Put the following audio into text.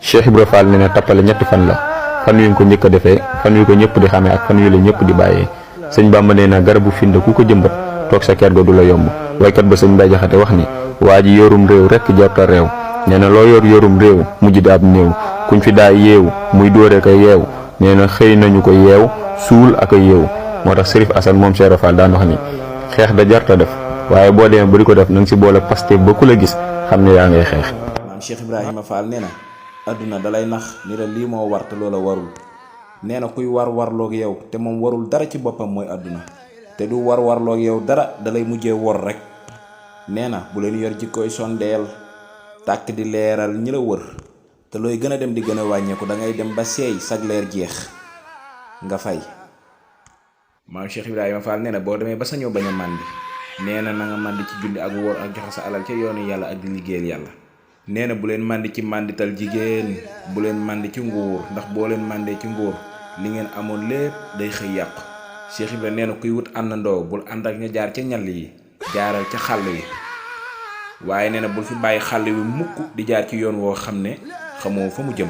Cheikh Ibra Fall nee na tappale ñetti fan la fan yu ko njëkk a defee fan yu ko ñëpp di xamee ak fan yu la ñëpp di bàyyee sëñ Bàmba nee na garabu finde ku ko jëmbat toog sa kër ga du la yomb waykat ba sëñ Mbay Jaxate wax ni waa ji yorum réew rekk jarta réew nee na loo yorum réew mujj di ab néew kuñ fi daa yeew muy dóore ko yeew nee na xëy nañu ko yeew suul ak a yeew moo tax Sërif Asan moom Cheikh Ibra Fall daan wax ni xeex da jarta def waaye boo demee ba di ko def na nga si boole Pastef ba ku la gis xam ne yaa ngay xeex. maam Cheikh Ibrahima Fall nee na adduna dalay nax ni la lii moo war te loola warul nee na kuy warloog yow te moom warul dara ci boppam mooy adduna te du warloog yow dara dalay mujjee wor rek nee na bu leen yor jikkooy sondeel tàkk di leeral ñi la wër te looy gën a dem di gën a wàññeeku da ngay dem ba seey sag leer jeex nga fay. maam Cheikh Ibrahima Fall nee na boo demee ba sañoo bañ a màndi nee na na nga màndi ci julli ak wóor ak joxe sa alal ca yoonu yàlla ak di liggéeyal yàlla. nee na bu leen màndi ci màndital jigéen bu leen màndi ci nguur ndax boo leen màndee ci nguur li ngeen amoon lépp day xëy yàqu. Cheikh Ibrahima nee na kuy wut àndandoo bul ànd ak ña jaar ca ñal yi jaaral ca xàll yi waaye nee na bul fi bàyyi xàll wi mukk di jaar ci yoon woo xam ne xamoo fa mu jëm.